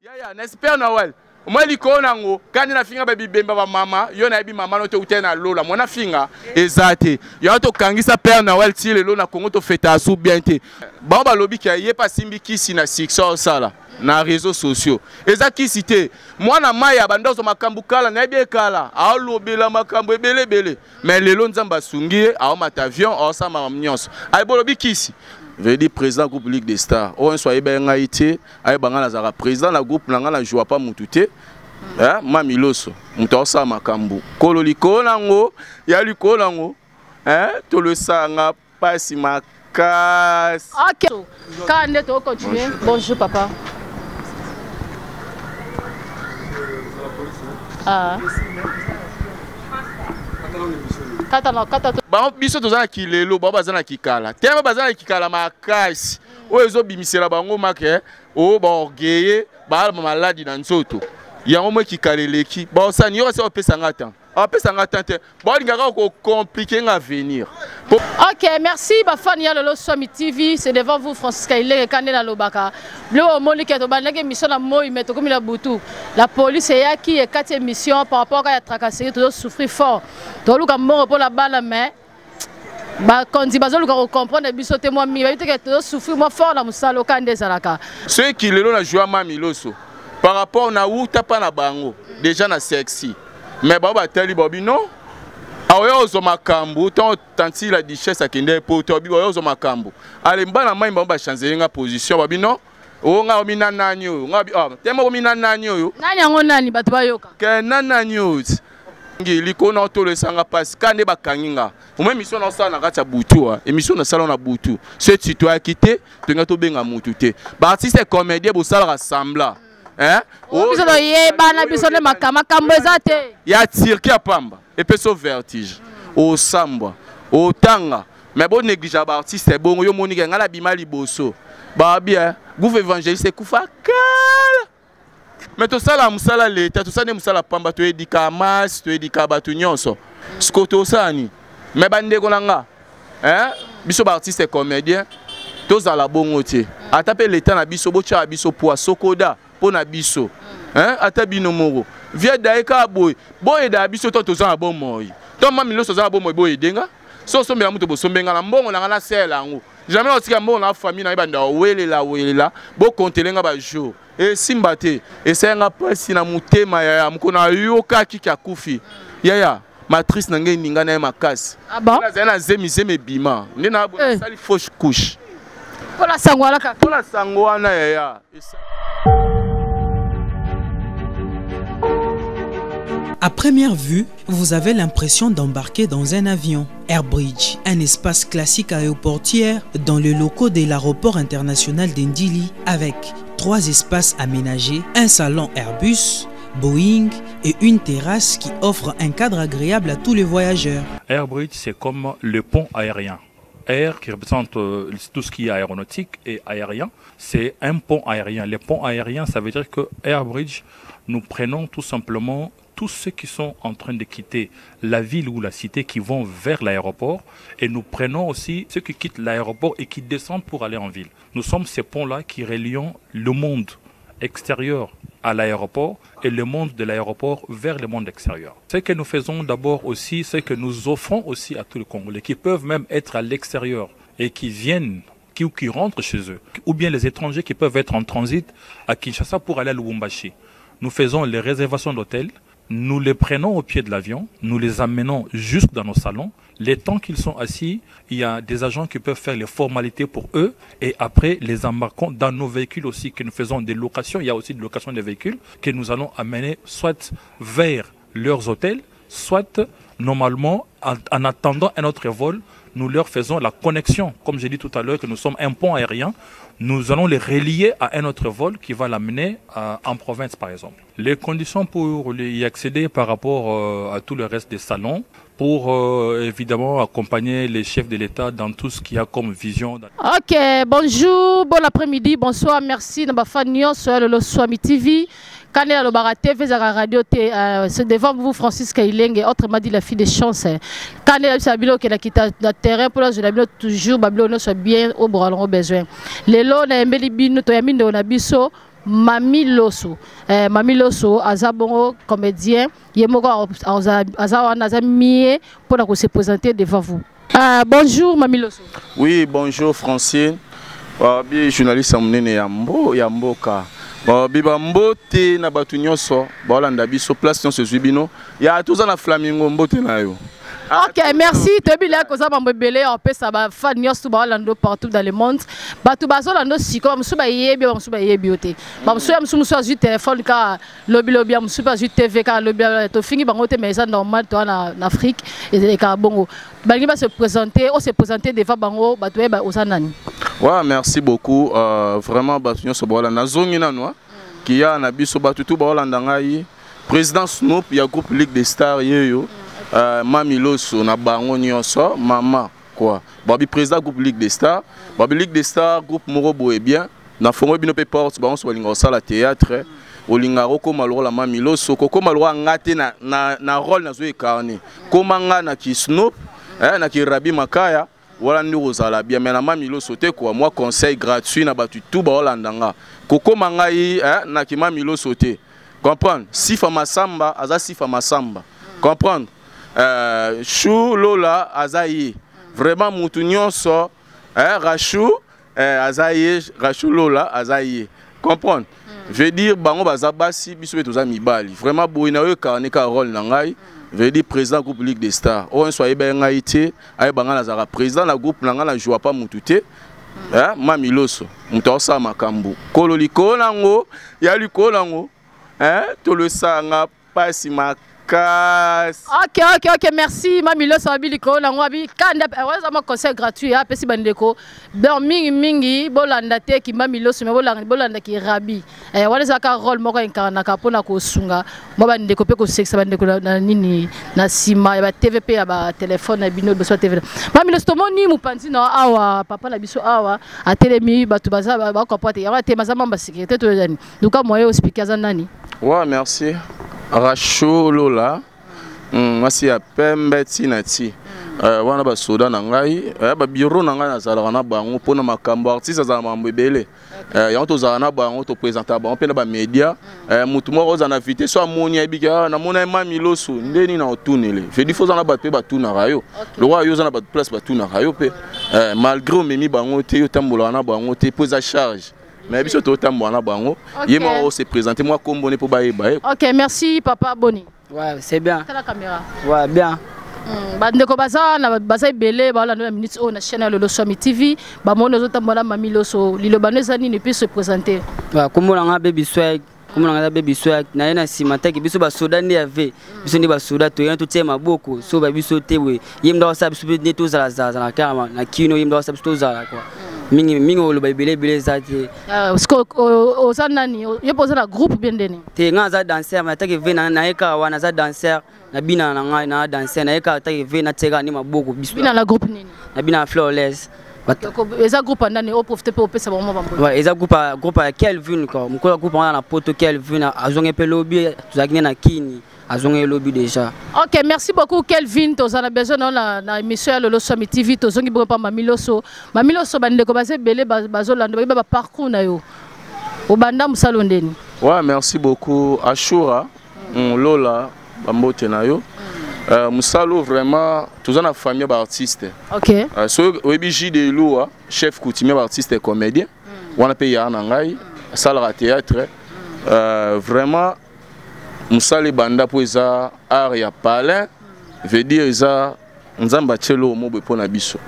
Yaya, n'est-ce Père Noël? Moi likolo nango kani na finga ba bibemba ba mama yo nayebi mama no te utene na lola mwana finga eza te yango tokangisa Père Noël ti lelo na Congo tofeta asu bien te bango balobi ke ye pa simbi kisi na succès osala na réseaux sociaux eza kisi te mwana mai ya bandozo makambo kala nayebi ekala aolobela makambo ebele ebele mais lelo nzambe asungi ye aomata avion aosala makambo nyonso aye bolobi kisi veut dire président groupe ligue des stars oyo nyonso ayebaki ngai te ayeba ngai nazalaka président na groupe na ngai na joua pa mutu te eh, mami loso moto aosala makambo kolo likolo nango ya likolo nango eh, tolosanga mpasi makasi. Ok, kaka nde tokocontinue. Bonjour papa. Ah. Kata na kata. Bango biso toza na kilelo, bango baza na kikala. Teme baza na kikala makasi. Oyo ezobimisela bango make oyo ba orgueilleux, ba maladi na nzoto. Yango mwe kikala eleki. Baosani yo kasi opesa nga temps. Apesa nga temps te. Balinga kaka ko compliquer nga avenir. Ok, merci bafani ya Lolo Swami TV, c'est devant vous Francis Kailenge kande na lobaka. Biloko omoni ke tobandaki émission na moi mais tokomi na butu. La police eyaki ekati émission par rapport ya tracasserie tozo souffrir fort. Toluka mbongo mpo na bana mais bakonzi bazoluka kocomprendre biso te mwa mingi bayebi te ke tozo souffrir mwa fort na mosala oka nde ezalaka. Soki lelo na joua mami loso par rapport na wuta pa na bango déjà na sexy mais bango batali babi non aoya ozwa makambo ntango tanti la duchesse akende poto abi baoya ozwa makambo ale bana mai bango bachangele nga position babi non oyo nga omi na nani oyo nga ah, te moko mi na nani oyo nani yango nani bato bayoka ke na nani oyo ngi likolo na otolo esanga mpasi ka nde bakangi nga omoi émission naosala na kati ya butu émission nasala na butu se citoyaki te tolinga tobenga mutu te baartiste comédien bosalaka sembla eh? Oh, biso toyebana biso nde makambo eza te ya turki ya pamba epesi vertige osambwa otanga mais bo néglige ba artiste bongo yo moni ke ngai nabima liboso babi eh, gouve évangéliste ekufa kala mais tosala mosala leta tosala nde mosala pamba toyedika masse toyedika bato nyonso siko tosala nini mais bandeko na nga eh, biso baartiste comédien tozala bongo te ata mpe leta na biso botyaka biso poids sokoda mpo na biso eh, ata bino moko vie daye kaka boye boyedaka biso to toza na bomoi to mami nyonso aza na bomoi boyede nga so osombela moto bosombe nga na mbongo na nga nasela yango jamais otika mbongo na famille na ye banda welela welela bokontele nga bajour esimba te esali nga mpasi na motema yaya mokolo nayokaki ke akufi yaya matrice na ngai eningana ye makasi ah bon? nazali na zemi zemi ebima nde nasali eh. fausse couche mpo na sango wana kaka mpo na sango wana yaya. À première vue, vous avez l'impression d'embarquer dans un avion. Airbridge, un espace classique aéroportière dans le locaux de l'aéroport international d'Ndili avec trois espaces aménagés, un salon Airbus, Boeing et une terrasse qui offre un cadre agréable à tous les voyageurs. Airbridge, c'est comme le pont aérien. Air qui représente euh, tout ce qui est aéronautique et aérien, c'est un pont aérien. Les ponts aériens, ça veut dire que Airbridge, nous prenons tout simplement tous ceux qui sont en train de quitter la ville ou la cité qui vont vers l'aéroport et nous prenons aussi ceux qui quittent l'aéroport et qui descendent pour aller en ville. Nous sommes ces ponts-là qui relions le monde extérieur à l'aéroport et le monde de l'aéroport vers le monde extérieur. Ce que nous faisons d'abord aussi, c'est que nous offrons aussi à tous les Congolais qui peuvent même être à l'extérieur et qui viennent qui, ou qui rentrent chez eux, ou bien les étrangers qui peuvent être en transit à Kinshasa pour aller à Lubumbashi. Nous faisons les réservations d'hôtels, nous les prenons au pied de l'avion, nous les amenons jusque dans nos salons. Les temps qu'ils sont assis, il y a des agents qui peuvent faire les formalités pour eux et après les embarquons dans nos véhicules aussi que nous faisons des locations. Il y a aussi des locations des véhicules que nous allons amener soit vers leurs hôtels, soit normalement en, en attendant un autre vol, nous leur faisons la connexion. Comme j'ai dit tout à l'heure que nous sommes un pont aérien, nous allons les relier à un autre vol qui va l'amener en province par exemple. Les conditions pour y accéder par rapport euh, à tout le reste des salons, pour euh, évidemment accompagner les chefs de l'État dans tout ce qu'il y a comme vision. Ok, bonjour, bon après-midi, bonsoir, merci. Na bafan nyonso ya Lolo Swami TV. Kane alobaka TV ezalaka radio te. Euh, c'est devant vous Francis Kailenge, autrement dit la fille des chances. Kane la bino ke na kita na terrain pour la bino toujours ba bino nyonso bien au boralongo besoin. Lelo na yembeli bino to yambi ndeko na biso. Mami Loso. Mami Loso aza bongo comédien, ye moko aza wana, aza mie mpona kose présenter devant vous. Bonjour Mami Loso. Oui, bonjour Francine. Babi journaliste ya monene ya mbo ya mboka. Babi bambote na bato nyonso baolanda biso place nyonso ezwi bino ya toza na Flamingo, mbote na yo. Ok, merci. Toyebi lea koza bambo ebele ya opesa bafan nyonso baolanda partout dans le monde. Bato bazolanda sikoyo, bamosusu bayebi yo, bamosusu bayebi yo te. Bamosusu ya mosusu mosusu azwi telefone kaka lobilobi, ya mosusu mpe azwi TV kaka lobi. Tofingi bango te, mais eza normal, toa na Afrique, ezalekaka bongo. Balingi base présenter, ose présenter devant bango, bato bayeba oza nani. Ouais, merci beaucoup. Vraiment bato nyonso baolanda, nazongi nanu kiya na biso, bato tu baolanda ngai, président Snoop ya groupe Ligue des Stars yeyo, Mami Loso na bango nyonso, mama quoi, babi président groupe Ligue des Stars, babi Ligue des Stars, groupe moko boye bien. Na fongo bino mpe porte bango nyonso balinga kosala théâtre, olingaka okóma lokola Mami Loso, kokóma lokola nga te na rôle nazo incarner. Kóma nga na ki Snoop, na ki Rabi Makaya wala nde kozala bien, mais na Mami Loso te quoi. Moi, conseil gratuit na bato tu baolanda nga, kokóma ngai na ki Mami Loso te, comprendre? Sifa Masamba aza Sifa Masamba, comprendre? Chou Lola aza ye vraiment mutu nyonso, Rachou, aza ye Rachou Lola aza ye, comprendre? Veut dire bango baza basi, biso mpe toza mibali. Vraiment boye na oyo incarner ka rôle na ngai, veut dire président groupe Ligue des Stars. Oyo nyonso ayeba ngai te, ayeba ngai nazalaka président na groupe na ngai, na joua pa mutu te. Mami Loso moto aosala makambo kolo likolo nango ya likolo nango, tolosanga mpasi makasi. Ok, merci Mami Loso. Abi likolo nango, abi kanda eza mwa conseil gratuit apesi bandeko. Donc mingimingi bolanda te ki Mami Loso, mais bolandaki Rabi. Wana ezalaka rôle moko incarnaka mpona kosunga mwa bandeko mpe kosekisa bandeko na nini na nsima ya batv mpe ya batelefone na bino liboso ya TV. Mami Loso, tomoni mopanzi na awa, papa na biso awa atelemi, bato baza bakopa te, yango atelemi aza membre sécurité to ezani luka moyen oexpliquer aza nani? Ouais, merci. Racho Lola, mwasi ya pembe ntina ti. Wana basoda na ngai, babiro na ngai, nazalaka na bango mpona makambo artiste azala makambo ebele. Yango tozala na bango, toprésenta bango mpe na bamédia. Motu moko ozala na vitesse so amoni, ayebiki namona ye Mami Loso nde nini na otunele. Vedi fo oza na bato mpe batunaka yo lokola yo oza na bato place batunaka yo mpe, malgré omemi bango te, yo otambolaka na bango te mpo eza charge, mais biso totambola na bango. Ye moko se présente mwa kombo ne mpo bayeba ye. Ok, merci papa. Boni? Ouais, c'est bien. Tala caméra. Ouais, bien. Bandeko baza na baza ebele balanda na minute oyo na chaîne ya Lolo Swami TV, bamoni ozotambola Mami Loso, liloba no eza nini mpe se présenter? Ouais, kombo na nga Baby Swag, kombo na nga eza Baby Swag. Na ye na nsima taki biso basoda nde ya ve biso nde basoda toyena totie maboko so ba biso te boye. Ye mutu akosala biso mpe nde tozalazala na kaka na kino, ye mutu akosala biso tozala kua mingi mingi, oloba ebele ebele eza te. Parce que oza nani? Yo mpe oza na groupe bien ndeni? Te, nga aza danser, mais atake ve na ye kaka wana aza danser na bina na ngai na danser na ye kaka atake ve natie kaka nde maboko biso. Bina na groupe nini? Na bina na Flawless. Eza groupe ya nani? Oprofite mpe opesa bango bambo. Ouais, eza groupe ya Kelvin quoi, mokolo ya groupe wana na poto. Kelvin azongi mpe lobi, tozalaki nde na kini, azongi elobi déjà. Ok, merci beaucoup Kelvin, toza na besoin na émission ya Lolo Swami TV. Tozongi bongo mpa Mami Loso. Mami Loso, bandeko baza ebele bazolanda, bayeba baparcours na yo, obanda mosala ndeni? Ouais, merci beaucoup Ashura. Lola, bambote na yo. Mosala vraiment, toza na famille ya baartiste. So oyebi Jide Elua, chef coutumier baartiste et comédien wana mpe yaa na ngai, asalaka théâtre. Vraiment mosala ebanda mpo eza art ya palin, veut dire eza Nzambe atie eloko mo boye mpo na biso.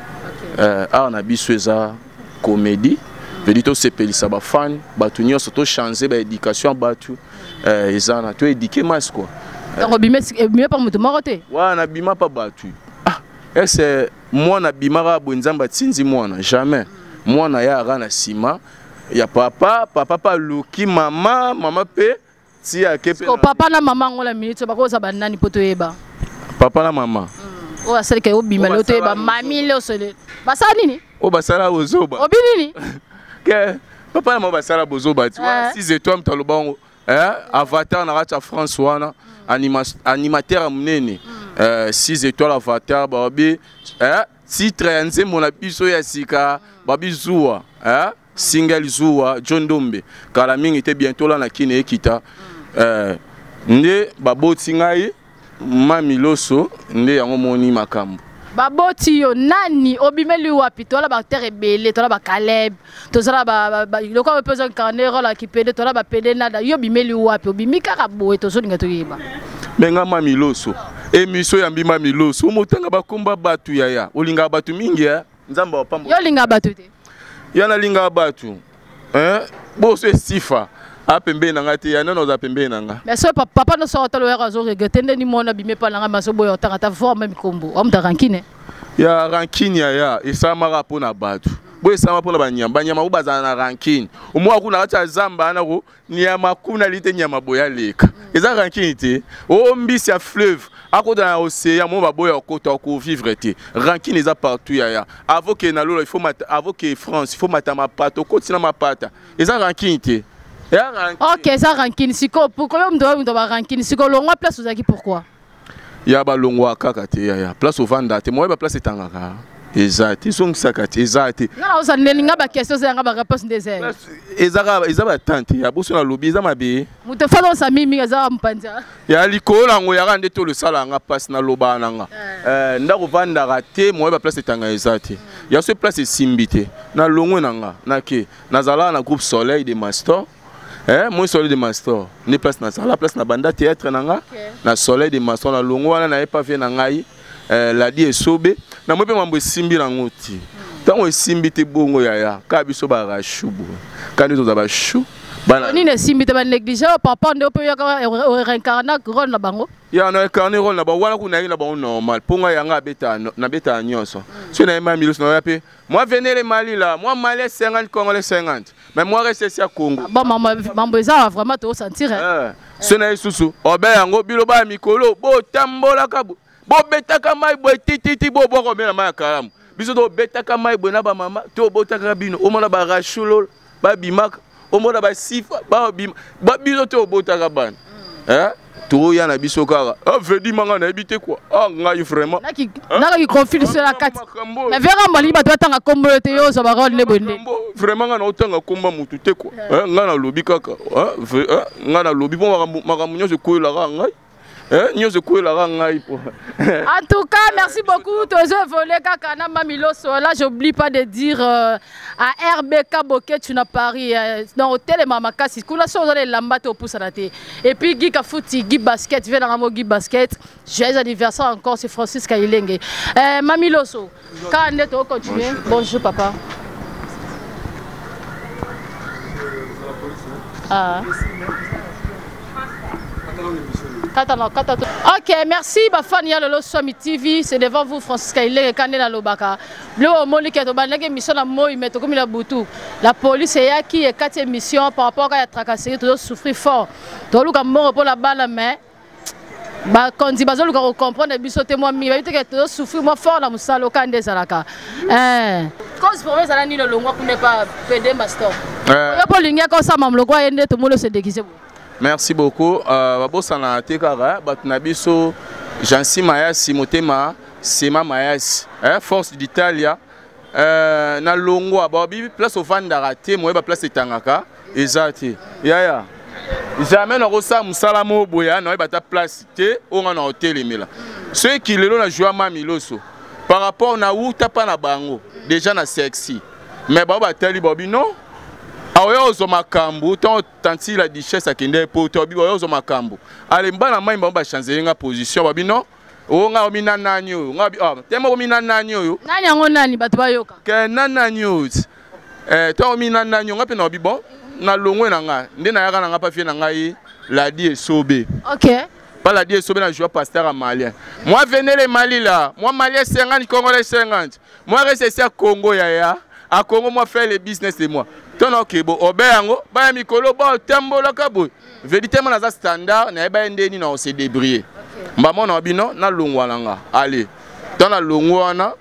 Art na biso eza comédie, veut dire tosepelisa bafan, bato nyonso, tochange baéducation ya bato. Eza na toéduquer masse quoi. Donc obime mpa moto moko te? Wana bima mpa bato. Ah, ese mwana abimaka boye, Nzambe atindi mwana jamais. Mwana ye aka na nsima ya papa, papa mpe aluki mama, mama mpe ti ake mpe. Papa na mama yango na minute bakoza banani mpo toyeba? Papa na mama oyo asalika obima lelo, toyeba Mami Loso basala nini? Oyo basala bozoba. Obi nini? Ke papa na mama basala bozoba ti wana 6 étoiles, moto aloba yango, avatar na kati ya France wana, animateur ya monene, 6 étoiles, avatar, babi titre ya nzembo na biso ya sika, babi zuwa. Single Zuwa John Dombe kala mingi te, bientôt la na kine ekita. Nde baboti ngai Mami Loso, nde yango moni makambo. Baboti yo nani, obimeli wapi? Tola baacteur ebele, tola baCaleb, tozala lokola mpe ozo incarne role ya kipede, tola bapede nada. Yo obimeli wapi? Obimi kaka boye, tozolinga toyeba. Me nga Mami Loso, émission yambi Mami Loso, omotanga bakomba bato yaya, olingaka bato mingi ya Nzambe apambola. Yo olingaka bato te? Ya nalingaka bato, hein? Boso esifa a pembeni na ngai te, ya nano aza pembeni na nga. Mais so papa no soko talo yaka azo regretter nde ni mwana bime pa na ngai maso boyo otanga ta voir même kombo amuta rancune. Ya rancune yaya esalamaka mpo na bato boyo, esalama mpo na banyama, banyama oyo bazala na rancune. Omwaka kuna kati ya zamba wana ko nyama kuna li te, nyama boye aleka, eza rancune te. O mbisi ya fleuve akota na océan mo baboya okota, okovivre te. Rancune eza partout yaya. Avoke na lola, il faut mata, avoke France, il faut mata mapata, okoti na mapata, eza rancune te, eza rancune. Ok, eza rancune. Sikoyo pourquoi yo moto barancune? Sikoyo longwa place ozalaki, pourquoi? Ya balongwa kaka te yaya, place ovanda te, moye baplace etangaka eza te, ezongisaka te, eza te. Nga naoza ndeni nga baquestion eza yanga, baréponse nde eza yango. Ezaka eza batante ya boso, nalobi eza mabe. Moto fana osa mingi eza mopanzi. Ya likolo nango yaka nde tolosala yanga mpasi, nalobaka na nga. Ndako ovandaka te, moye baplace etanga eza te, ya so place esimbi te, nalongwe na nga, nake nazalaka na groupe Soleil de Master. Moi Soleil de Master nde place nazala, place na banda théâtre na nga na Soleil de Master. Na longo wana naye pa vie na ngai, Ladi Esobe, namoi mpe mambo esimbi nango ti ntango esimbi te bongo yaya, kaka biso barashu boye, kaka nde toza bashu bana. Nini esimbi te? Banéglige oyo papa nde mpe oyaka oréincarna rôle na bango. Ya na incarne rôle na bango wana, kuna yaki na bango normal mpo ngai yanga nabetaka nyonso. Soki nayema Miloso, naoya mpe moi venez le Mali là, moi Malais 50, Congolais 50, mais moi reste ici à Congo. Bon, mambo eza vraiment tosentir. So na ye susu obe yango biloba ya mikolo, botambolaka bobetaka mai boye tititi, bobwaka omela mai ya kalamu. Biso tobetaka mai boye na bamama, tobotaka bino, omona barashulolo babimaka, omona basifa babima, biso tobotaka bana. Eh? Toya na biso kaka, ah, vedi manga nayebi te quoi, ah, ngai vraiment. Nakaki conflit so na kati mais vera molingi bato batanga kombo yo te, yo ozwa barole nde boye nde. Vraiment ngai naotanga komba motu te quoi. Eh, ngai nalobi kaka, ngai nalobi mpo makambo nyonso ekwelaka ngai. Nyonso ekwelaka ngai po. En tout cas, merci beaucoup. Tozo évolué kaka na Mami Loso. Là, j'oublie pas de dire à RBK Boketu na Paris, dans hôtel Mama Kasi. Kuna so ozala elamba te, opusana te. Et puis Guy Kafuti, Guy Basket, viens dans Guy Basket. Joyeux anniversaire encore, c'est Francis Kailenge. Mami Loso, quand on est au continuer. Bonjour papa. Ah. Ok, merci bafani ya Lolo Swami TV, c'est devant vous Francis Kailenge kande na lobaka. Biloko omoni ke tobandaki émission na moi mais tokomi na butu. La police eyaki ekati émission par rapport ya tracasserie, tozo souffrir fort. Toluka mbongo mpo na bana mais bakonzi bazoluka kocomprendre biso te mwa mingi, bayebi te ke tozosouffrir mwa fort na mosala oka nde ezalaka. Cause problème ezala nini? Olongwa kuna epa PD Master, yo mpo olingi aka osala lokwa ye nde tomoni ose déguise boye. Merci beaucoup. Babosana te kaka bato na biso Jansi Mayasi, motema Sema Mayasi, force d'Italia. Na longwa, babi place ovandaka te, moye baplace etangaka eza te yaya, jamais nakosala mosala moko boye nayeba ata place te oyo nga na otelemela. Soki lelo na joa Mami Loso par rapport na wuta mpa na bango déjà na sexy, mais bao batali babi non, aoya ozwa makambo ntango tanti la duchesse akende po to babi oya ozwa makambo ale mbana mai, bango bachange nga position, babi non, oyo nga omi na nani oyo nga bi, ah, te moko mi na nani oyo. Nani yango? Nani bato bayoka? Ke na nani oyo ti ntango mi na nani oyo, nga mpe na babi bon, nalongwe na nga nde nayaka na nga mpa fie na ngai Ladi Esobe. Pas Ladi Esobe, na joie pasteur à malien. Moi venez les Mali là, moi Malien 50, Congolais 50, moi reste ici à Congo yaya, à Congo moi faire le business de moi. Tono ke bo obe yango baya mikolo botambolaka boye, vérité mo naza standard, nayeba ye ndeni na ose débrouiller. Mbamo na bino nalongwa na nga, allez, ntango nalongwa wana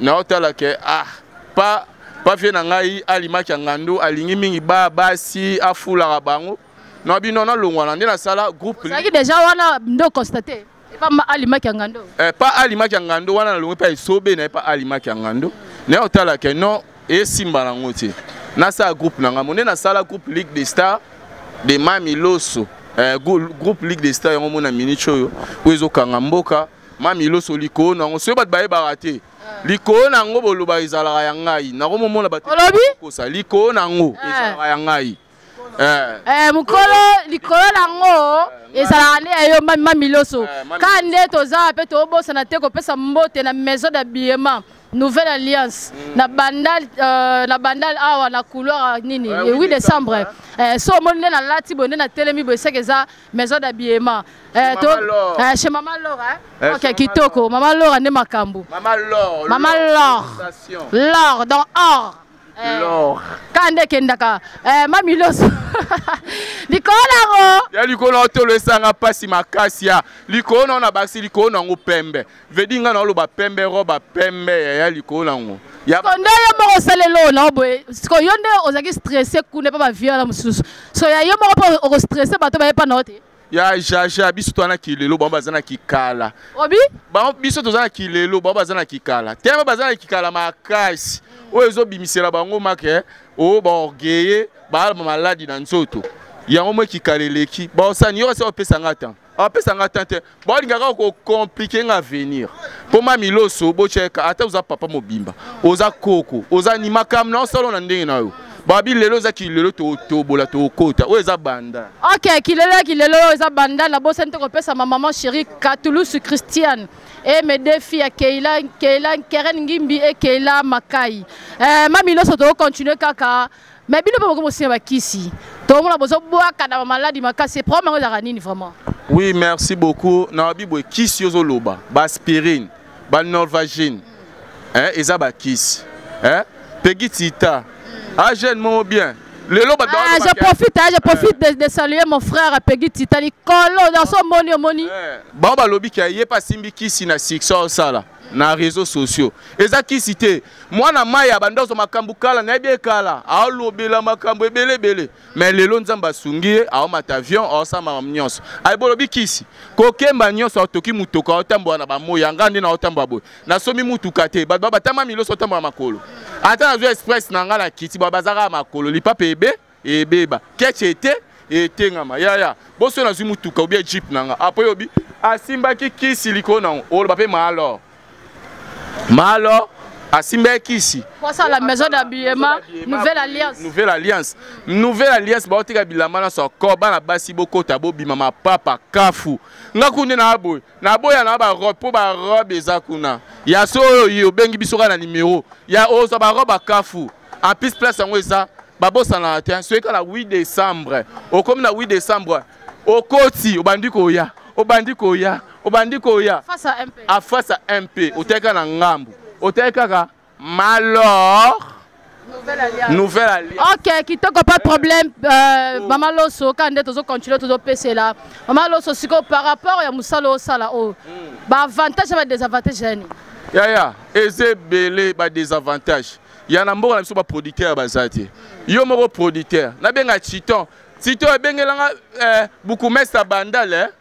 naotala ke ah, pa vie na ngai alimaki ya ngando, alingi mingi ba basi, afulaka bango na bino, nalongwa na nde nasala groupe. Ozalaki déjà wana nde oconstate epa alimaki ya ngando? Pa alimaki ya ngando wana, nalongwi pa Esobe na ye, pa alimaki ya ngando, naye otala ke non, esimba nango te. Nasala groupe na ngai mo nde nasala groupe Ligue des Stars de Mami Loso. Groupe Ligue des Stars yango mona minute oyo oyo ezokanga mboka. Mami Loso likolo na yango soki bato bayebaka te, likolo na yango boloba ezalaka ya ngai, nakomomona bato kosa likolo na yango ezalaka ya ngai. Mokolo likolo nango ezalaka nde ya yo, Mami Loso. Ka nde toza mpe tobosana te kopesa mbote na maison d'habillement Nouvelle Alliance na Bandal, na Bandal awa na couloir nini, 8 décembre. So omoni nde nalati boye, nde natelemi boye, seke eza maison d'habillement chez Mama Laura. Ok, kitoko. Mama Laura nde makambo. Mama Laure. Mama Laure, l'or dans or. L'or. Ka nde ekendaka. Mami Loso, likolo nango. Ya likolo na tolo esanga mpasi makasi ya likolo na na basi likolo nango pembe vedi nga na oloba pembe, roba pembe ya likolo nango. Siko nde yo moko osaleli oyo nao boye. Siko yo nde ozalaki stressé kuna mpe bavie wana mosusu, so ya yo moko mpo okostresse bato bayepa na yo te. Ya jaja, biso toza na kilelo, bango baza na kikala. Obi. Bango, biso toza na kilelo, bango baza na kikala. Tema baza na kikala makasi oyo ezobimisela bango make oyo baorgueille, baa maladi na nzoto yango. Mo ekikala eleki, baosani yo kasi opesanga temps, apesanga temps te. Balingaka kocompliquer nga avenir mpo Mami Loso botyeka. Ata oza papa mobimba, oza koko, oza ni makambo na osala na ndenge na yo. Babi lelo eza kilelo, tobola tokota oyo eza banda. Ok, kilelo, kilelo oyo eza banda. Nabosani te kopesa ma maman chérie Katulusu Christiane et mes deux filles ya Keila, Keila Keren Ngimbi et Keila Makai. Mami Loso, tokocontinue kaka, mais bino mpe bokomosinga bakisi, tomona bozobwaka na bamaladi makasi. Problème yango ezalaka nini vraiment? Oui, merci beaucoup. Na babi boye, kisi ozoloba, baaspirine, banorvagine, eza bakisi, eh? Pegi Tita agene moko bien lelo. Bato. Ah, je profite, hein, je profite de saluer mon frère Peggy Titali Kolo dans son moni omoni. Bango balobi ke ye mpe asimbi kisi na succès osala na réseaux sociaux. Eza kisi te. Mwana mai ya bandozo makambo kala nayebi ekala aolobela makambo ebele ebele, mais lelo Nzambe asungi ye, aomata avion, aosala makambo nyonso. Ayebi olobi kisi kokemba nyonso, atoki mutoka, aotambola na bamoyi. Yanga nde naotambola boye, nasomi mutuka te. Bato batama miloso otambola makolo. Ata nazwi express na ngai na kiti, ba bazaka makolo, lipapa ebe ebeba, keche ete etengama. Yaya boso nazwi mutuka obia jeep na nga apres obi asimbaki kisi likolo nango, oloba mpe maalor maalor asimbaki kisi. Posa la maison d'habillement Nouvelle Alliance. Nouvelle Alliance, Nouvelle Alliance, baotika bilamba nyonso ko bana basi bokota bobima mapapa kafu. Nga kuna na boye naboya na barobe mpo barobe eza kuna ya so oyo ye obengi biso kaka na numero ya ozwa barobe akafu. En plus place yango eza babosanaka te. Soki kaka na 8 décembre, okomi na 8 décembre, okoti, obandi koya, obandi koya, obandi koya. Face à MP. A face à MP, otali kaka na ngambu, otali kaka malor Nouvelle Alliance. Nouvelle Alliance. Ok, kitoko, pas de problème. Mama Loso, quand nde tozo continuer, tozo pesela. Mama Loso, siko par rapport ya musala osala o. Ba avantage ba désavantage yani? Yaya, eza ebele badésavantage ya na mboka na biso. Baproducteur baza te. Yo moko producteur, nabenga Chiton, Chiton ebengelanga bourgmestre Bandal,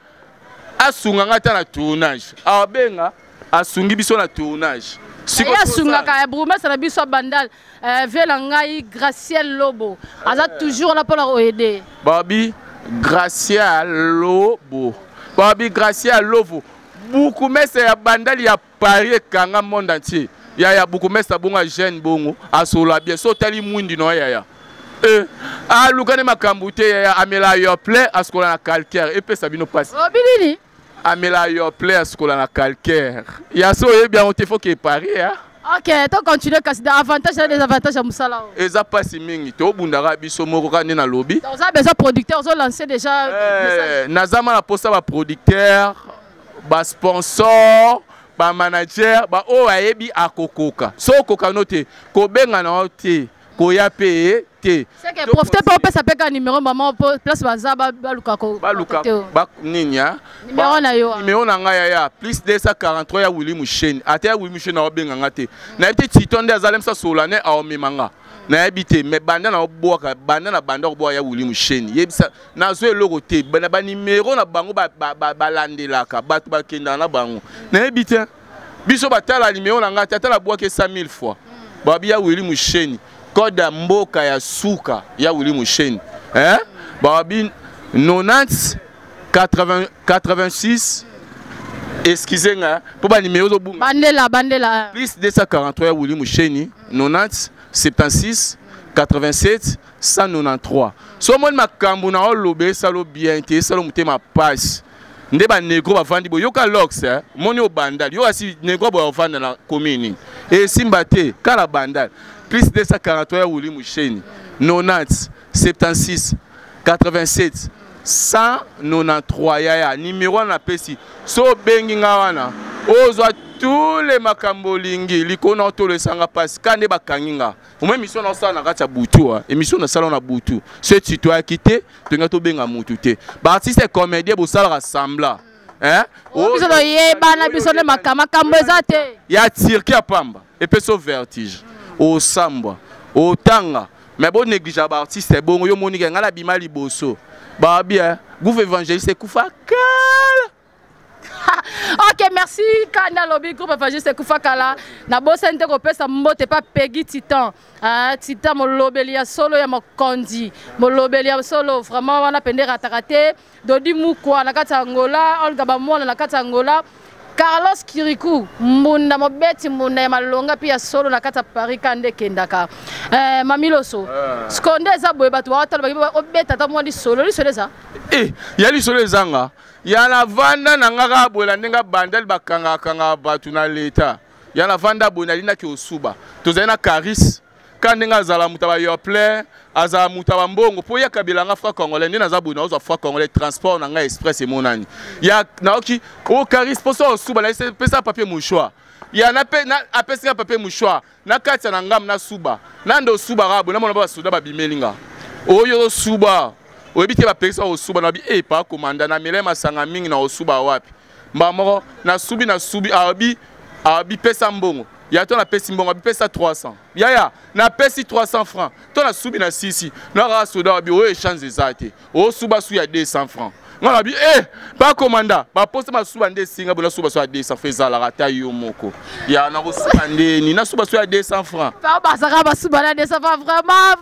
asunga nga ata na tournage, abenga asungi biso na tournage. Ye asungaka ya bourgmestre na biso ya Bandal, vie na ngai Graciel Lobo aza toujours wana mpona koaider. Babi Gracia Lobo, babi Gracia Lobo, bourgmestre ya Bandal ya Paris, ekanga monde entier. Yaya, bourgmestre bongo jeune bongo asola bien. So otali mwindi no yaya, aluka nde makambo te. Yaya amela yo plein, asukola na calcaire, epesa bino mpasi. Obi nini? Amela yo plein, asukola na calcaire ya so oyebi yango te, faut ke Paris, ya. Ok, to continue kasi da avantage na désavantage ya mosala oyo. Eza mpasi mingi, tobundaka biso moko kaka nde nalobi. Donc oza besoin producteur, ozolancer déjà message. Naza ma na posa baproducteur, basponsor, bamanager, baoyo ayebi akokoka. So okoka no te, kobenga na yo te, koya mpe te. C'est que profite mpe opesa mpe kaka numéro mama po place baza baluka ko baluka contacter yo. Nini ah? Numéro na yo, ah. Numéro na ngai yaya, plus 243 ya Willi Musheni. Ata ya Willi Musheni aobenga nga te, nayebi te. Tito nde azali misa solane, aomema nga, nayebi te. Mais banda na obwaka, banda na banda kobwaka ya Willi Musheni, yebisa nazwa eloko te. Na banimero na bango balandelaka bato bakendaka na bango, nayebi te. Biso batala nimero na ngai te, ata nabwaki 100 000 fois. Babi ya Willi Musheni. Code ya mboka ya suka ya Willy Musheni. Hein? Babi 90 80 86, excusez nga po ba numéro zo bunga. Bandela, bandela. Plus 243 ya Willy Musheni 90 76 87 193. So moni makambo na olobe esalo bien te, esalo motema pasi. Nde ba negro bavandi boye, yoka lox, eh? Moni obandal yoka si negro boye ovanda na commune esimba te kala bandal. Plus 243 ya Willy Musheni 90 76 87 193. Yaya, numéro wana napesi, so obengi nga wana ozwa tous les makambo olingi likolo na otolesanga mpasi ka nde bakangi nga. Omoi émission naosala na kati ya butu, émission nasala na butu so citoyaki te, tolinga tobenga mutu te. Baartiste comédien bosalaka sembla, hein? Biso toyebana, biso nde makambo eza te. Ya turki ya pamba epesi o vertige, osambwa, otanga, mais bonéglige baartiste bongo. Yo monike ngai nabima liboso, babi gouve évangéliste ekufa kala. Ok, merci. Kanda lobi groupe évangéliste ekufa kala. Nabosani te kopesa mbote pa Pegi Titan. Ah, Titan molobeli ya solo ya mokonzi, molobeli ya solo vraiment wana pende rataka te. Dodi Mukwa na kati ya Angola, Olga Bamwana na kati ya Angola, Carlos Kirikou mbunda mobeti mbunda ya malonga mpe ya solo na kati ya Paris. Kanda ekendaka. Mami Loso, sikoyo nde eza boye, bato baotala baki obeta ata mwa lisolo, lisolo eza. Eh, ya lisolo ezanga ya na vanda na nga kaka boye na ndenge bandali bakangakanga bato na leta. Ya na vanda boye, nalindaki osuba, tozali na Caris ka ndenge azala moto ya bayople, azala moto ya bambongo mpo ye akabela nga franc congolais. Nde naza boye, naozwa franc congolais, transport na ngai express emonani. Ya naoki o Caris mposo osuba, napesa papier mouchoir. Ya apesi nga papier mouchoir na kati ya na ngambu, nasuba nande osuba kaka boye, namona ba basoda babimeli nga oyo osuba, oyebi te bapekisa osuba. Na bi e pa komanda na mela masanga mingi na osuba wapi? Mbala moko nasubi, nasubi, abi pesa mbongo ya to. Napesi mbongo, abi pesa 300. Yaya, napesi 300 francs to nasubi na sisi nakaka soda, abi oyo échange eza te, osuba su ya 200 francs. Nga nabi e bakomanda baposa masuba nde esinga bo nasuba so ya 200 francs ezalaka ata yo moko ya nakosuba ndeni nasuba so ya 200 francs. Bazaka basuba na 200 francs vraiment.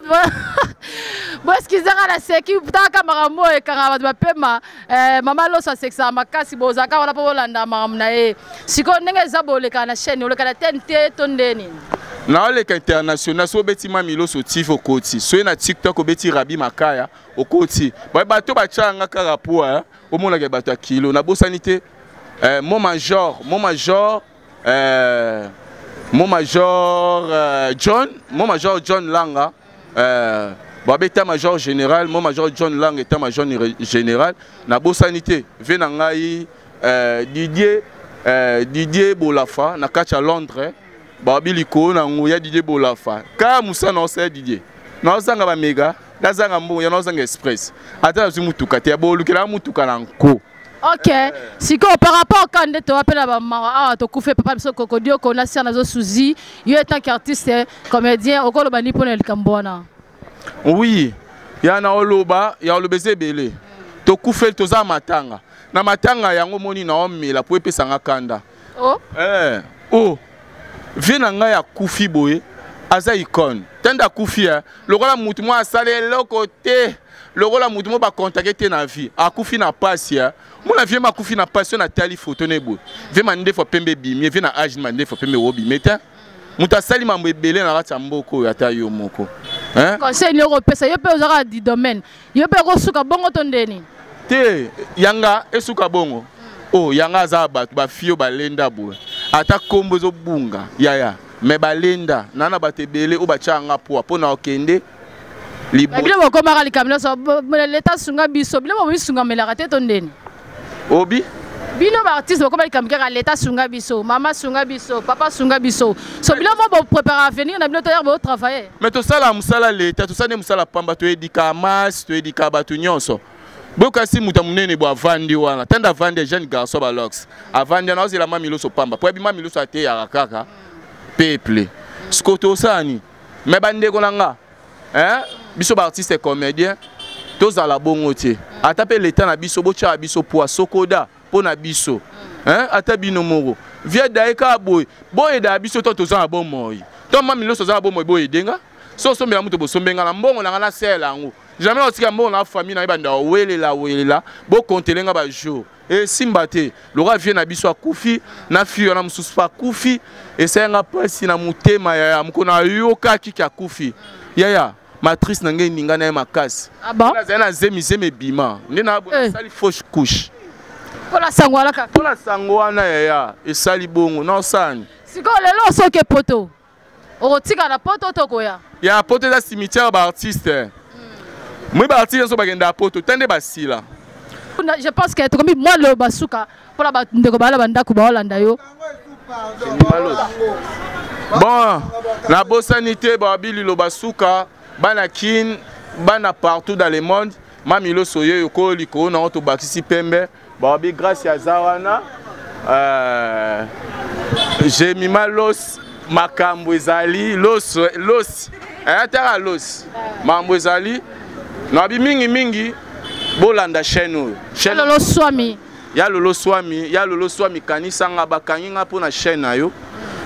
Boeskizaka na seki taka makambo oyo ekangaka bato bapema. Mama Loso asekisaka makasi, bozalaka wana mpo bolanda makambo na ye. Sikoyo ndenge eza bolekaka na chaîne, oleka na TNT to ndeni? Naoleka international. So obeti Mami Loso TV, okoti. Soki na TikTok obeti Rabi Makaya, okoti. Bato batyanga kaka po omonaka bato ya kilo. Nabosani te mon major John, mon major John Langa, babe état major général, mon major John Langa, état major général. Nabosani te ve na ngai Didier Bolafa na kati ya Londres, babi likolo na nguya Didier Bolafa kaka mosala na osala. Didier, naozanga bamega, nazanga mbongo ya naozanga express, ata nazwi mutuka te ya bolukelaka mutuka na nko. Ok, sikoyo par rapport ka nde towa mpe na bamawa awa, tokufi papa biso Kokodioko na sia nazo suzi yo en tant qu'artiste comédien, okoloba nini mpona likambo wana? Oui, ya na oloba, ya oloba eza ebele. Tokufeli, toza matanga na matanga yango moni na omela po epesanga kanda. Oh. Eh, oh. Vie na ngai akufi boye, aza icône tende akufi, lokola mutu moko asala eloko te, lokola mutu moko bakontake te na vie, akufi na pasi. Mona vie ma akufi na pasi. Oyo natali foto na eboye, vie mandefu pembe ebimi, vie na age mandefu pembe obimi te. Moto asali mambo ebele na kati ya mboka oyo, ata yo moko, hein? Conseil nini okopesa yo mpe ozalaka di domaine, yo mpe okosuka bongo to ndeni? Te, yanga esuka bongo. Oh, yanga aza bato bafio oyo balenda boye, ata nkombo ezobunga yaya, me balenda na bato ebele oyo batya yanga poa mpo na okende. Bino bokomaka likambo nyonso leta sunga biso, bino bomisungamelaka te to ndeni? Obi. Bino baartiste bokoma likambo kaka leta sunga biso, mama sunga biso, papa sunga biso. So bino mo boprépare avenir na bino to yaka botravaille? Me tosala mosala leta, tosala nde mosala pamba, toyedika masi, toyedika bato nyonso. Bokasi moto ya monene bo avandi wana, tanda avandi jeune garçon balox avandi wana, ozela Mami Loso pamba po yebi Mami Loso ateyaka kaka peuple. Siko tosala nini? Me bandeko na nga, hein? Biso baartiste comédien tozala bongo te. Ata mpe leta na biso botyaka biso poa sokoda mpo na biso, hein? Ata bino moko vie daye kaka boye, boyedaka biso to toza na bomoi to Mami Loso aza na bomoi, boyedenga. So osombela moto, bosombe nga na mbongo na nga, nasalela yango. Jamais naotika mbongo na famille na ye banda welela welela, bokontele nga bajour esimba te. Lokola vie na biso akufi na fille wana mosusu mpe akufi, esali nga mpasi na motema. Yaya, mokolo nayokaki ki akufi, yaya, matrice na ngai eninga na ye makasi. Ah bon? Nazali na zemi, zemi ebima nde nasali fausse couche. Mpona sango wana kaka? Mpona sango wana, yaya, esali bongo naosani. Sikoyo lelo osoke poto, okotika na poto to koya? Ya poto eza cimetière baartiste. Moi, baartiste nyonso bakenda poto te nde basila. Je pense que tokomi mwa loba suka mpona bandeko bala bandako baolanda yo. Bon, nabosani te, babi liloba suka. Bana Kin, bana partout dans le monde, mamiloso oyo okoyo likolo nango tobakisi pembe. Babi grâce aza wana, Jemima Los, makambo ezali los los, ayataka los, makambo ezali. Nabi mingimingi bolanda chaîne oyo, chaîne Lolo Swami. Ya Lolo Swami, ya Lolo Swami, kanisanga bakangi nga mpo na chaîne na yo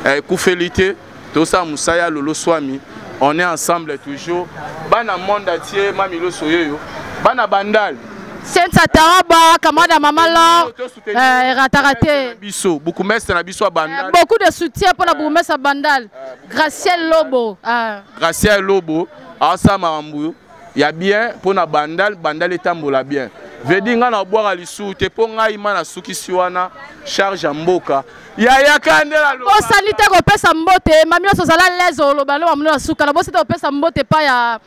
ekufeli te. Tosala mosala ya Lolo Swami, on est ensemble toujours. Bana monde entier, mami loso oyo, bana Bandal. Sensa Taraba, camarade Mama Laure, erataka te. Biso bourgmestre na biso ya Bandal. Beaucoup de soutien pour la bourgmestre ya Bandal, Graciel Lobo. Graciel Lobo asala makambo ya bien mpo na Bandal. Bandal etambola bien, veut dire ngai na obwaka lisusu te mpo ngai ma nasukisi wana charge ya mboka. Yaya nde. Osali te kopesa mbote. Mami nyonso ozala lese oloba lo mamino na suka. Nabosi te kopesa mbote epai ya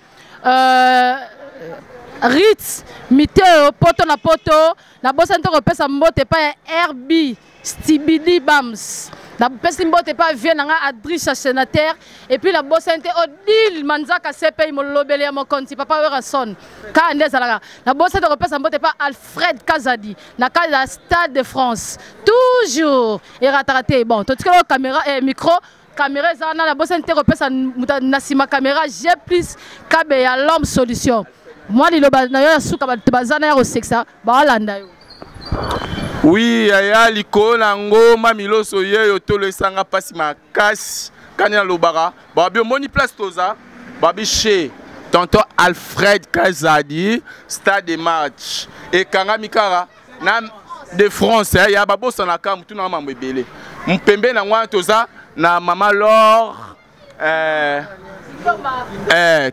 Rit Miteo poto na poto. Nabosani te kopesa mbote epai ya RB Stibidi Bams. Napesi mbote epai vie na nga Adrisha sénateur. Et puis nabosani te Odile Manzaka CPI, molobeli ya mokonzi papa Werrason kaka nde ezalaka. Nabosani te kopesa mbote epai Alfred Kazadi na kati ya Stade de France, toujours erataka te. Bon, totikeli caméra, micro, caméra eza wana. Nabosani te kopesa na nsima caméra G plus Kabe ya l'homme solution. Mwa liloba na yo ya suka, bato baza na ya kosekisa baolanda yo. Oui, yaya, likolo na yango mamiloso yeyo tolo esanga mpasi makasi. Kani nalobaka, babi omoni place toza, babi chez tonton Alfred Kazadi, stade de match ekangami kaka na de France, ya babosanaka motu na mambo ebele. Mpembe na wana toza na mama Lor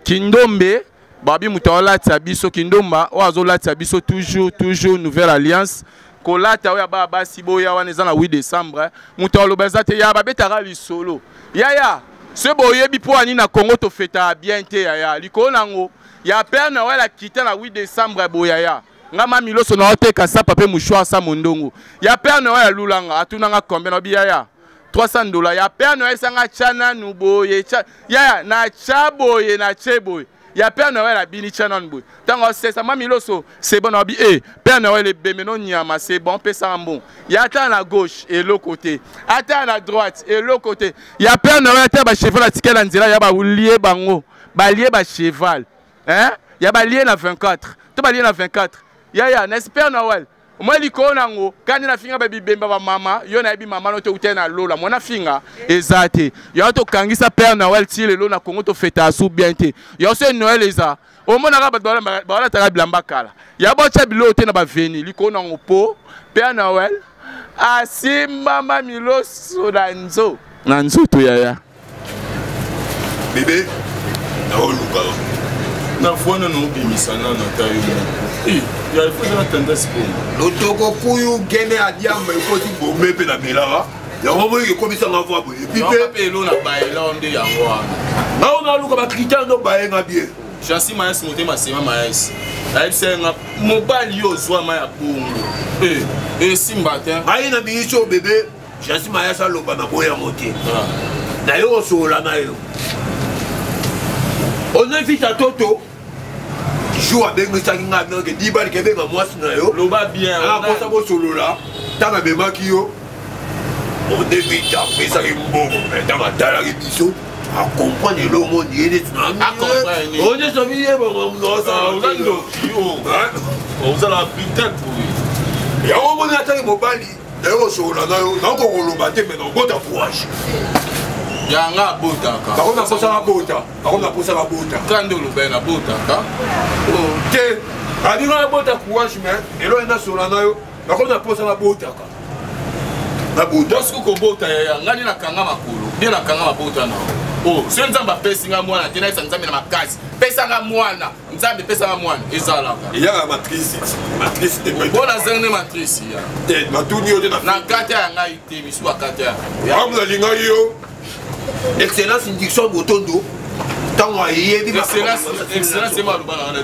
Kindombe. Babi moto aolatisa biso kindomba oyo azolatisa biso toujours toujours, nouvelle alliance kolata oyo ya baya basi boya wana eza na 8 décembre. Moto aloba eza te ya babetaka lisolo. Yaya, soki boyebi mpo ani na Congo tofetaka bien te, yaya, likolo nango ya Père Noël akita na 8 décembre boyaya. Nga ma miloso na oteka sapa mpe mouchoir sa mondongo ya Père Noël alulanga, atunanga combien, nabi yaya 300 $. Ya Père Noël esanga tya nanu boye, tya yaya na tya boye na tye boye. Ya Père Noël abini, tya nanu boye. Ntango asesa mami loso, c'est bon. Nabi e Père Noël ebeme no nyama, c'est bon, pesaka mbongo. Ya ata na gauche eloko te, ata na droite eloko te. Ya Père Noël ata bacheval atikali na nzela, ya balie bango, balie bacheval, hein? Ya balie na 24 to balie na 24. Yaya, na Père Noël mwa likolo nango kandi nafinga babibemba bamama yo nayebi mama no te utai na lola mwana finga eza te. Yango tokangisa Père Noël ti lelo na Congo tofeta asu bien te. Yango so Noël eza, omonaka bato balataka bilamba kala ya botya biloko te na baveni likolo nango po Père Noël asimbama miloso na nzo na nzoto, yaya. Bebe, naoluka. Na foi nano obimisa nano ata yo moko ya ifo eza na tendance bongo. Lotoko kuyu gene ya diamba ekoti bome mpe na melaka yango boyeke ekomisanga voi boye epi mpe elo na bayela nde yango wana. Nao naluka bacritère ndo bayenga bien. Jansi Mayasi, motema sema Mayasi ayebisa nga mobali yo ozwama ya bongo esimba te. Ngai na minisi oyo bebe Jansi Mayasi aloba na boyango te, na yo osolola na yo ozefita toto jour abengisaki ngai noke dibalike ebenga mwasi na yo. Loba bien. Akosa bosolola. Ntango amemaki yo ondevita, apesaki mbongo, me ntango atalaki biso acomprendre eloko moni ye neti onyesobi ye. Ozala bitel boye. Yango moni ataki mobali nayo kosolola na yo, nakoki koloba te, me nakokota courage. Yanga abotaka. Bakomi na posa babota, bakomi na posa babota. Kande oloba nabotaka. Te, abinga nabota courage mais eloko nasola na yo, bakomi na posa babotaka. Nabota. Bosiko kobota yaya, ngai nde nakanga makolo, nde nakanga mabota na yo. Oh, soki Nzambe apesi ngai mwana te, nayebisa Nzambe na makasi, pesa ngai mwana, Nzambe pesa ngai mwana, ezalaka. Eyaka matrice, matrice te. Mpo nazangi nde matrice ya. Te, natuni yo te na. Na kata ya ngai te, misu akata ya. Amu nalingaki yo. Excellence Dixon Botondo ntango ayebi excellence ye maloba na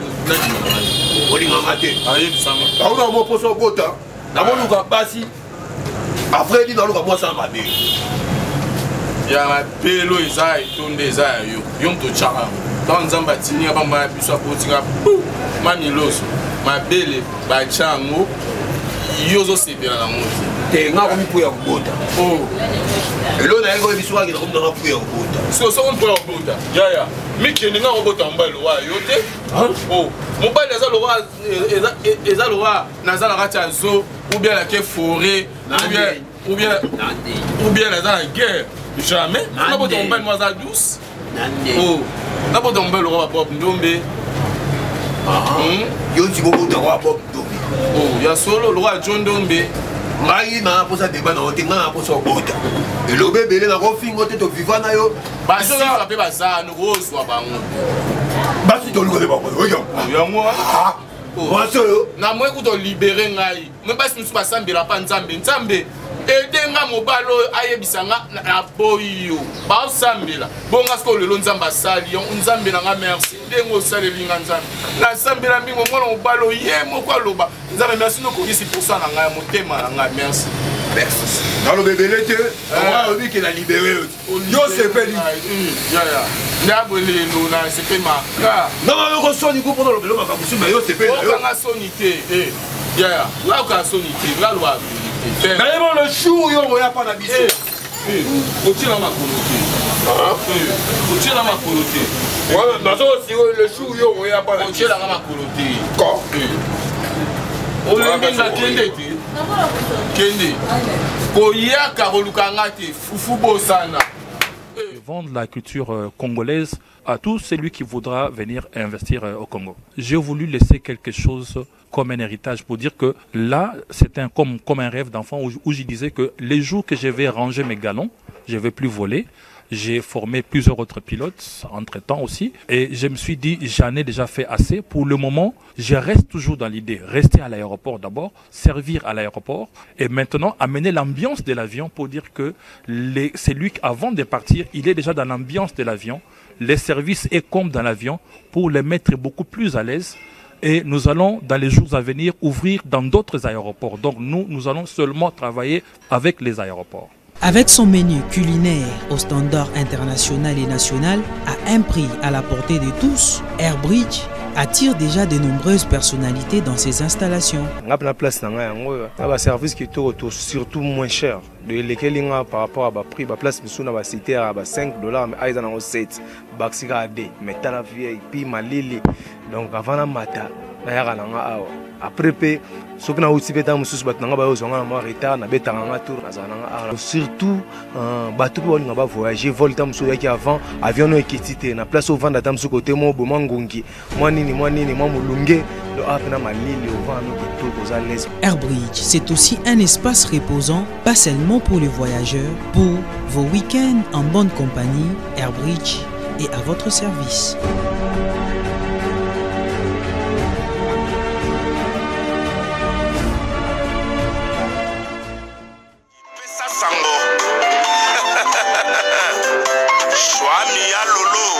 olinganga te ayebisanga aona mo mposa obota namoluka basi après nini naluka mwasi ya mabe ya mapelo eza etonda eza ya yo yo moto otyaka yango ntango nzambe atindi nga bamba ya biso akotinga pu mamiloso mabele batya yango yo ozosepela nango te te nga akomi mpo ya kobota oh. elo na ye koyebi soki akenda komi nanga mpo ya kobota siko soki mpo ya kobota yaya mikende nga kobota mobali lokola yo te oh. Mobali aza lokola eza lokola naza na kati ya zoo ou bien nake forêt ou bien naza na guerre, jamais nabota mobali mo aza douce. Oh, nabota mobali lokola babob ndombe. Yo nti bobota kwa bob ndombe? Oh, ya solo, lokola jo ndombe. Ngai na mposa deba na yo te, ngai na mposa obota elobi ebele nakofingo te, toviva na yo. Basika mpe baza nokozwa bango. Basi toluka nde bango oyo. Yango. Mwasi oyo. Na moi kuta olibere ngai me basi mosusu basambela mpa Nzambe, Nzambe ede nga mobali oyo ayebisa nga naboyi yo, baosambela bonga. Sikoyo lelo Nzambe asali yo, Nzambe na nga merci ndenge osaleli nga. Nzambe, nasambela mingi mwana mobali oyo ye moko aloba Nzambe merci, nokokisi mposa na ngai ya motema na ngai, merci. Merci, naloba ebele te. Alobi ke na libere yo, yo sepeli. Yaya, ndabo lelo na sepe maka. Nanga yoko soni ku mpona lobelo makambo mosusu, yo sepeli. Okanga soni te, yaya, nga soni te, nga loba vérité. Nayeba le jour yo oya pa na biso. Otiela makolo te, otiela makolo te. Nazo le jour yo oya pa na. Otielanga makolo te. Olembi nga, kende te, kende koyaka koluka nga te, fufu bosana. Vendre la culture congolaise à tout celui qui voudra venir investir au Congo. J'ai voulu laisser quelque chose comme un héritage pour dire que là, c'est un, comme un rêve d'enfant où je disais que les jours que je vais ranger mes galons, je vais plus voler. J'ai formé plusieurs autres pilotes entre-temps aussi. Et je me suis dit, j'en ai déjà fait assez. Pour le moment, je reste toujours dans l'idée. Rester à l'aéroport d'abord, servir à l'aéroport. Et maintenant, amener l'ambiance de l'avion pour dire que c'est lui, avant de partir, il est déjà dans l'ambiance de l'avion. Les services est comme dans l'avion pour les mettre beaucoup plus à l'aise. Et nous allons, dans les jours à venir, ouvrir dans d'autres aéroports. Donc nous, nous allons seulement travailler avec les aéroports. Avec son menu culinaire au standard international et national, à un prix à la portée de tous, Airbridge attire déjà de nombreuses personnalités dans ses installations. Nga na place na ngai yango oyo na baservice kitoko to surtout moins cher de elekeli nga par rapport à baprix baplace mosusu na bacité ya ba 5 $, mais eza nango 7 bakisi kaka d. Mais tala vieille puis malili, donc avant namata nayaka na nga awa. Après mpe soki nauti mpe ntango mosusu bato na nga bayozwa nga na mwa retard, nabetaka nga tour, nazala na nga awa. Surtout bato mpe balinga bavoyage vol, ntango mosusu oyaki avant avion no eketi te na place ovanda, ata mosusu kote mo boma ngongi mwa nini mwa nini mwa molunge do awa mpe na malili ovanda no kitoko, oza l'aise. Airbridge, c'est aussi un espace reposant, pas seulement pour les voyageurs, pour vos week-ends en bonne compagnie. Airbridge est à votre service. Pesa sango shwami ya lolo.